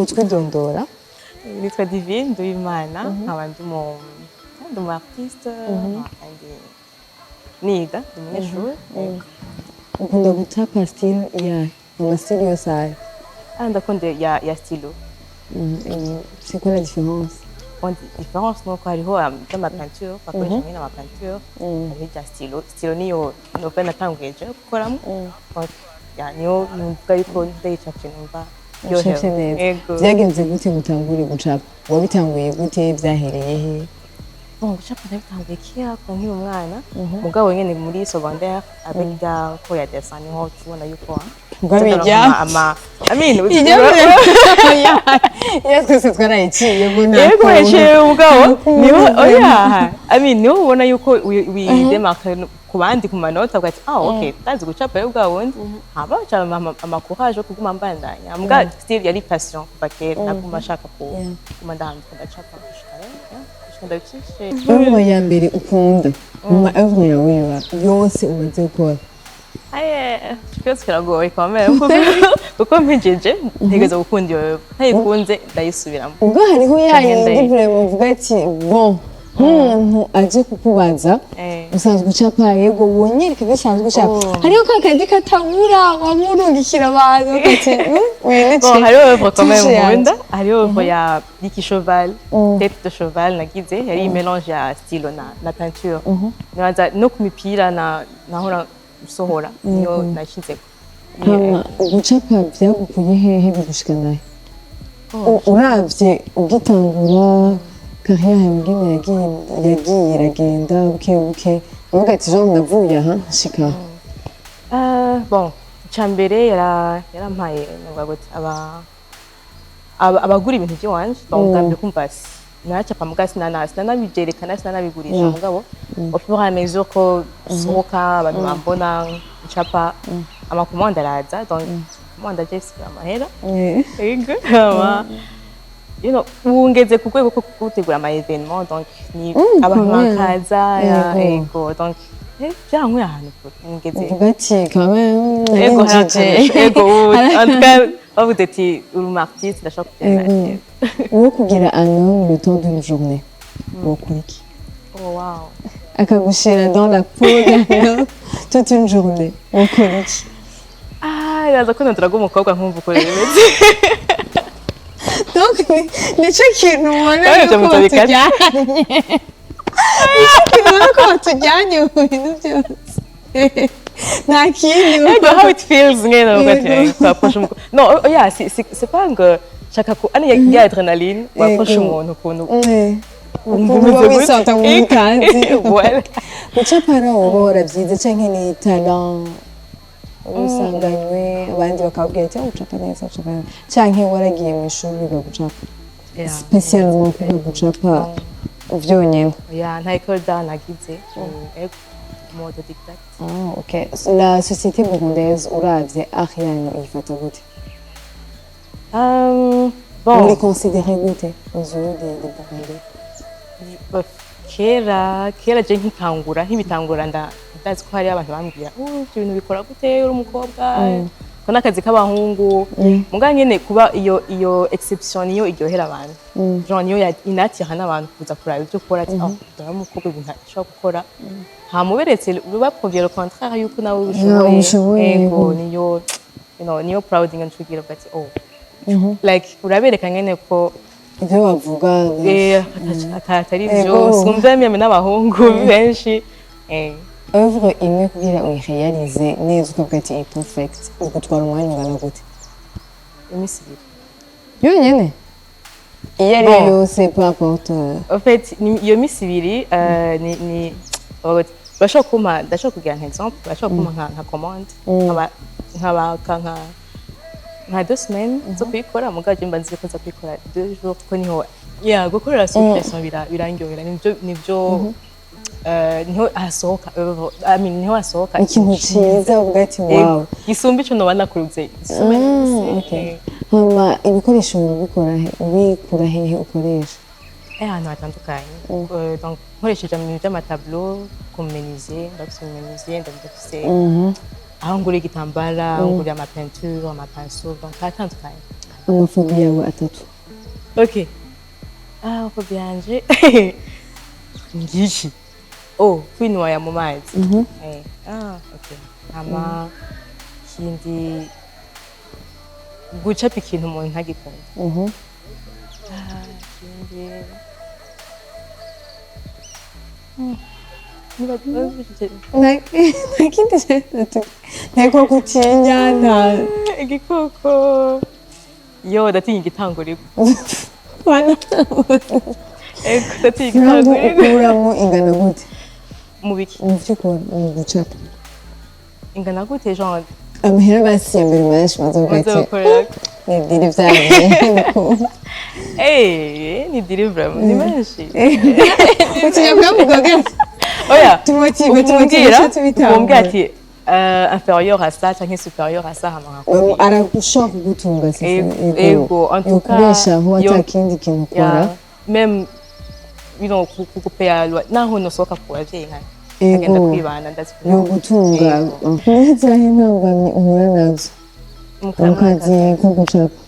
Utwidondora. Nitwa Divine Nduwimana, nkaba ndi umu artiste, nkaba kandi niga, ndi umunyeshuri. Yego. Ukunda gucapa style yahe mu style yose ayo? Ah, ndakunda ya stylo. C'est quoi la différence? Bon, différence nuko hariho y'amapeinture bakoresha nyine amapeinture, hariho irya stylo. Stylo niyo novuga natanguye je gukoramo. Donc, ya, niyo numva yuko ndayicapye numva ucapye ryohewe. Neza. Yego. Byagenze gute gutangure gucapa? Wabitanguye gute? Byahereye he? Bon, gucapa ndabitanguye kera kuva nkiri umwana, mugabo nyene muri secondaire avec ya cours ya dessin niho tubona yuko Ngo bijya ama, I mean, ijya iyo twese twarayiciye ngo nta Yego, kuntu. yaciye, mugabo niho kuntu. Oya, I mean, niho ubona yuko widemarque ku bandi ku manota, ugati: "Ah, okay, ndazi gucapa rero bwa bundi." Haba ama courage yo kuguma mbandanya, mbwa still yari passion kuva kera, naguma ashaka ku kuguma ndahandika, ndacapa gushika rero, yeah, gushika ndabicishe. Œuvre ya mbere ukunda mu ma œuvre yawe yose umaze gukora? Aye, ikibazo kiragoye quand même, kuko mpejeje ntegereza gukunda iyo œuvre, ntayikunze ndayisubiramo. Ubwo hariho ya Canke yindi vraiment uvuga ati: "Bon, nk'umuntu aje kukubaza usanzwe ucapa, yego, wonyereka ko usanzwe ucapa." Oh. Hariho ka kandi katabura wamurungikira abantu ati: "Uyu ni Bon, hariho œuvre quand même touche yanje." nkunda. Hariho œuvre ya y'iki cheval, tête de cheval nagize, yari mélange ya stylo na peinture. Nibaza no ku mipira na nahora nsohora niyo nashizeko. Hama gucapa byagukuye hehe, bigushikana he? Uravye ugitangura carrière yawe ingene yagiye iragenda buke buke, uvuga ati: "Jean, navuye aha nshika aha." Bon, icambere yarampaye, novuga gute, abagura ibintu by'iwanje. Donc bwa mbere kumva naracapa, muga sinanabyerekana, sinanabigurisha. Mugabo au fur et à mesure ko sohoka, abantu bambona ncapa, amakomande araza. Donc commande aje isigaye amahera. Yego. Hama, ubu ngeze ku rwego rwo gutegura ama événement, donc ni abantu quand même. bakaza ya. Yego. Ego, donc byarankuye ahantu kure ngeze. Uvuga ati: "Quand même, Ego, hari narinjije." akarusho. Ego, ubu, en tout cas bavuze ati: "Uri umu artiste", ndashobora kugenda. Ego. Uwo kugira un homme le temps d'une journée, wokora iki? Oh wow. Akagushira dans la peau d'un homme toute une journée, wokora iki? Ah, iraza ko nduraga umukobwa nkumva uko bimeze. Donc nico kintu ubona Nawe yuko ibyo mutabikata. batujyanye, nico kintu ubona ko batujyanye mu bintu byose, nta kindi. Ego, how it feels nyene, uvuga ati Yego. Twapproche umukobwa, non, oh, yeah, c'est pas ngo shaka ko ani ya adrénaline, wapproche Yego. umuntu ukuntu Ukumva umeze gute. wisanta mu mutazi. Voilà. Gucapa woba warabyize canke ni talent usanganywe, abandi bakabwira ati: "Oh, ucapa neza, ucapa neza", canke waragiye mu ishuri wiga gucapa spécialement kwiga gucapa vyonyene? Yeah, nta école d'art nagize. Ego, mu autodidacte. Ah, ok. La société burundaise, uravye art yanyu, uyifata gute? Bon, Muri considéré gute aux yeux des Burundais? Bof, kera kera je nkitangura, nkibitangura, ndazi ko hariyo abantu bambwira: "Oh, ibyo bintu bikora gute uri umukobwa, ko n'akazi k'abahungu?" Muga nyene kuba iyo exception niyo iryohera abantu, genre niyo inatira n'abantu kuza kuraba ibyo ukora, ati: "Oh, dore umukobwa ibintu ashobora gukora." Hamuberetse baprovye le contraire yuko nawe ubishoboye, ubishoboye. Ego, yego. Niyo niyo prouding ncugira ati: "Oh", like urabereka nyene ko Ibyo bavuga atari Ego. byo, sumva myame n'abahungu benshi. Œuvre imwe kugira uyirealize neza, ukavuga ati: "Iyi perfect", ugutwara umwanya ungana gute? Iminsi 2. Yonyene, iyo ari yo Bon. yose, peu importe. En fait, iyo minsi 2, ni bavuga bati, bashobora kumpa, ndashobora kugira nka exemple, bashobora kumpa nka commande, nkabaka nka 2 semaines zo kuyikora, mugabo je mba nzi ko nza kuyikora 2 jours, kuko niho ya gukorera sous pression birandyohera, nivyo niho hasohoka œuvre, I mean, niho hasohoka ikintu ciza uvuga ati: "Wow." Gisumba ico noba nakuruze gisumba. Hama ibikoresho ubikora ubikura hehe ukoresha? Ahantu hatandukanye. Donc nkoresheje ibintu by'amatableau, ku menuisier, ndafise menuisier, ndafise aho ngura igitambara, aho ngurira amapeinture, amapinceau, donc haratandukanye. Ama phobies yawe atatu. Ok, ah, phobie yanje ngiki, oh, kwinwaya mu mazi. Ah, ok. Hama ikindi, gucapa ikintu umuntu ntagikunda. Ah, ikindi. Nta kindi gatatu, nteko gutinya, nta Igikoko yo, ndatinya igitanguriro. Wana. Ego, ndatinya Impamvu igitanguriro. ukuramo ingana gute? Mu biki? Mu by'ukuri, mu gucapa. Ingana gute, genre? Amahera basi ya mbere menshi maze maze ugati gukorera ni deal vyawe. Eh, ni deal vraiment, ni menshi. Utinya kuyavuga gake? Oya. Tumotive, tumotive. Umbwira Tubitangura. Umbwira ati inférieur à ça canke supérieur à ça, hama nkakubwira. Aragushobora kugutunga sasa? Ego, en tout cas, Yokubeshaho atakindi kintu ukora? Ya, même kugupeya naho nosohoka ku bavyeyi nka nkagenda kwibana, ndazi ko Yogutunga. Ego. N'izahe ntambamyi uhura nazo mu kazi ko gucapa?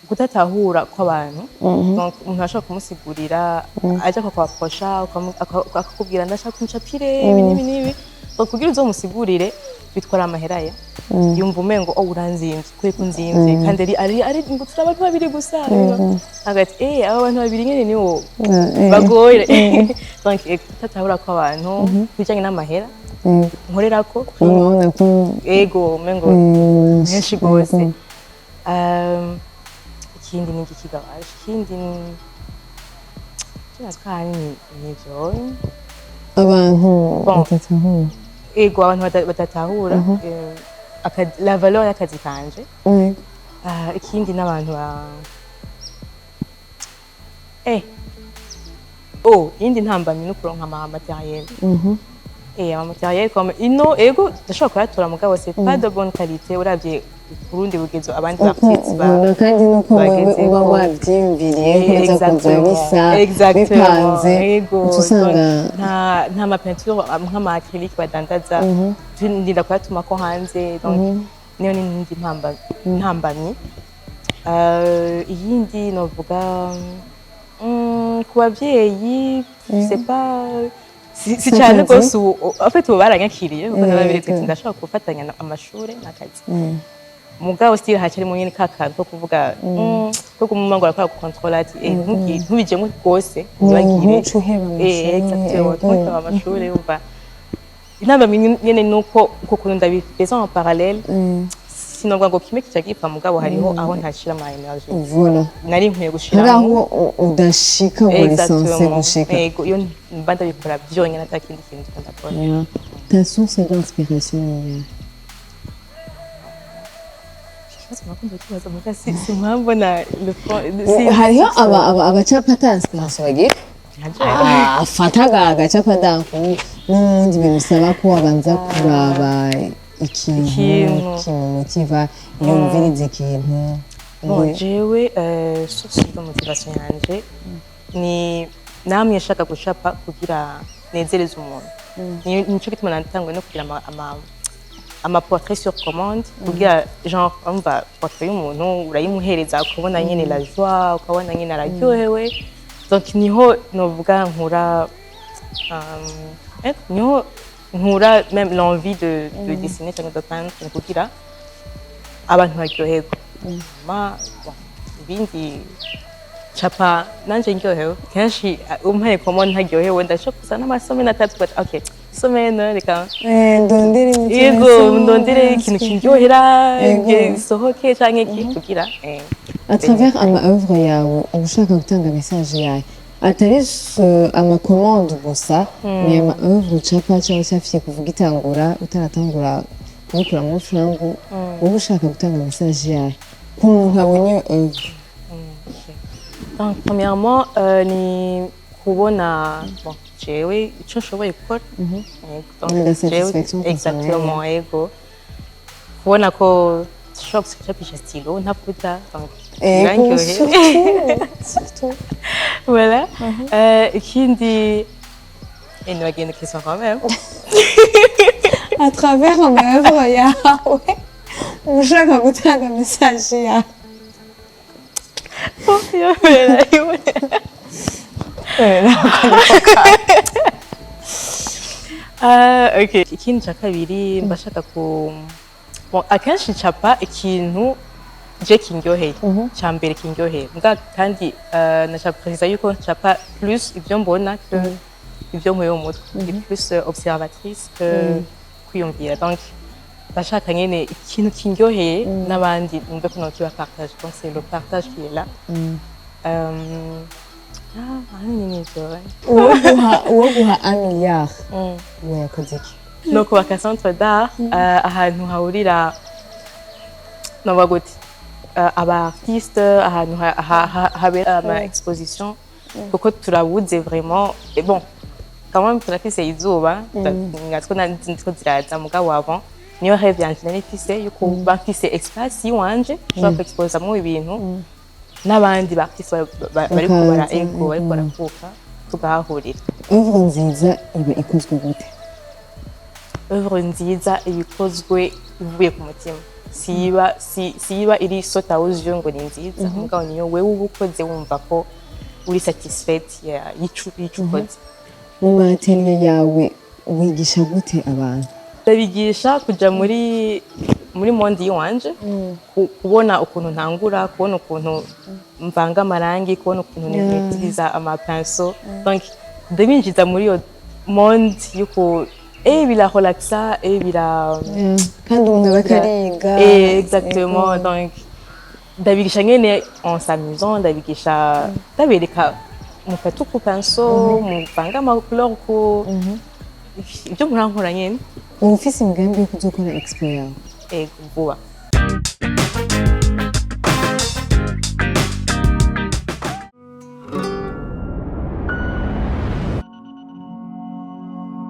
Kudatahura kw'abantu. Donc umuntu ashobora kumusigurira, aja akakwaprosha, akakubwira ndashaka uncapire ibi n'ibi n'ibi. Donc kugira uzomusigurire bitwara amahera ye, yumva umengo oh, uranzimvye, kubera ko unzimvye kandi ari ngo turi abantu babiri gusa. Agati eh, aba bantu babiri nyene niwo bagoye. Donc kudatahura kw'abantu kubijanye n'amahera nkorerako. Urabona ko Ego, umengo menshi gose. Ikindi ni igiki gabaje? Ikindi ni kinazi ko ahanini nivyo. Abantu Bon. badatahura. Ego, abantu badatahura la valeur y'akazi kanje. Ah, ikindi n'abantu ba oh, iyindi ntambamyi no kuronka ama matériel. Ama matériel comme ino, ego, ndashobora kuyatora, mugabo c'est pas de bonne qualité uravye kurundi rugezo abandi Uko artistes ba ubona kandi nuko wewe bagezeko. Uba wavyiyumviriye ko biza kuza bisa Exactement. bipanze, Ego. uca usanga Donc, nta ma peinture nk'ama acrylique badandaza, ndinda kuyatuma ko hanze. Donc niyo ni indi ntambamyi. Iyindi novuga, ku bavyeyi, c'est pas si cyane Akazi. rwose ubu. En fait, ubu baranyakiriye kuko nababeretse ati ndashobora gufatanya amashure n'akazi, mugabo still hacarimo nyine ka kantu ko kuvuga ko kumuma ngo arakora gukontrola ati eh, ntubijemo rwose, ntibagire Ntuce uheba amashure. Exactement, ntuheba amashure. Yumva inama nyene nuko uko kuntu ndabifeza en parallèle, sinovuga ngo kimwe kica gipfa, mugabo hariho aho ntashira ama énergie Voilà. nari nkwiye Hari gushiramo. Aho udashika ngo lisanse gushika. Ego, iyo mba ndabikora byonyine ata kindi kintu ndiko ndakora. Yeah. Ta source d'inspiration ni iyahe? Ikibazo nakunda kibaza, muga si mpamvu na le fond Hariho abacapa ata inspiration bagira. Ah, afata agacapa danku n'ubundi bimusaba ko abanza kuraba ikintu Ikintu. Kimumotiva, yumviriza ikintu. Bon, jewe source de motivation yanje ni namwe nshaka gucapa kugira nezereze umuntu. Nico gituma natanguye no kugira ama portrait sur commande, kugira genre umva portrait y'umuntu urayimuhereza ukabona nyene la joie, ukabona nyene araryohewe. Donc niho novuga nkura niho nkura même l'envie de dessiner cyangwa de peindre, ni kugira abantu baryoherwa. Ma bon, ibindi capa nanje ndyohewe. Kenshi umpaye commande ntaryohewe, ndashobora kuza n'ama semaines 3, but okay, semaine reka Ndondere yego, ndondere ikintu kindyohera, Yego. gisohoke canke iki kugira À travers ama œuvre yawe, uba ushaka gutanga message yawe atari ama commande gusa, ni ama œuvre ucapa cyangwa ucafye kuvuga itangura utaratangura kubikuramo amafaranga, uba ushaka gutanga message yawe ku muntu abonye iyo œuvre? Donc, premièrement, ni kubona bon, jewe ico nshoboye gukora. Yego, donc, La satisfaction jewe- Exactement, yego. Kubona ko nshobora gucapisha stylo ntafuta, donc Ego. birandyoheye. Surtout, surtout. Voilà. Ikindi, et nibagiye une question quand même. À travers ama œuvre yawe, Ushaka gutanga message yawe? Yobera iwe. Ah, okay. Ikindi cya kabiri, mbashaka ku, bon, akenshi ncapa ikintu je kindyoheye, cya mbere kindyoheye mbwa. Kandi nashaka préciser yuko ncapa plus ibyo mbona que ibyo nkuye mu mutwe. Ndi plus observatrice que kwiyumvira. Donc ndashaka nyene ikintu kindyoheye n'abandi numve ko nokiba partage. Donc c'est le partage qui est là. Ah, ahanini nivyo. Uwo guha 1 milliard, uwo yakoze iki? No kubaka centre d'art, ahantu hahurira, novuga gute, aba artiste, ahantu habera ama exposition, kuko turabuze vraiment. Et bon, quand même turafise izuba natwo nitwo ziraza. Mugabo avant, niyo rêve yanje nari mfise yo kuba mfise espace yiwanje nshobora ku exposamwo ibintu n'abandi ba artiste bariko bara Bakaza, ego, bariko barakuka, tukahahurira. Œuvre nziza iba ikozwe gute? Œuvre nziza iba ikozwe ivuye ku mutima. Siba iri sauter aux yeux ngo ni nziza, mugabo niyo wewe uba ukoze wumva ko uri satisfaite y'ico ukoze. Mu ma atelier yawe wigisha gute abantu? Ndabigisha kuja muri monde yiwanje, kubona ukuntu ntangura, kubona ukuntu mvanga amarangi, kubona ukuntu nutiliza ama pinceau. Donc ndabinjiza muri iyo monde yuko birarelaxa et bira Kandi umuntu aba akariga. Exactement. Donc ndabigisha nyene en s'amusant, ndabigisha, ndabereka mufate uku pinceau, muvange ama couleur uku, ibyo murankora nyene. Uba ufise imigambi yo kuzokora expo yawe? Ego, vuba.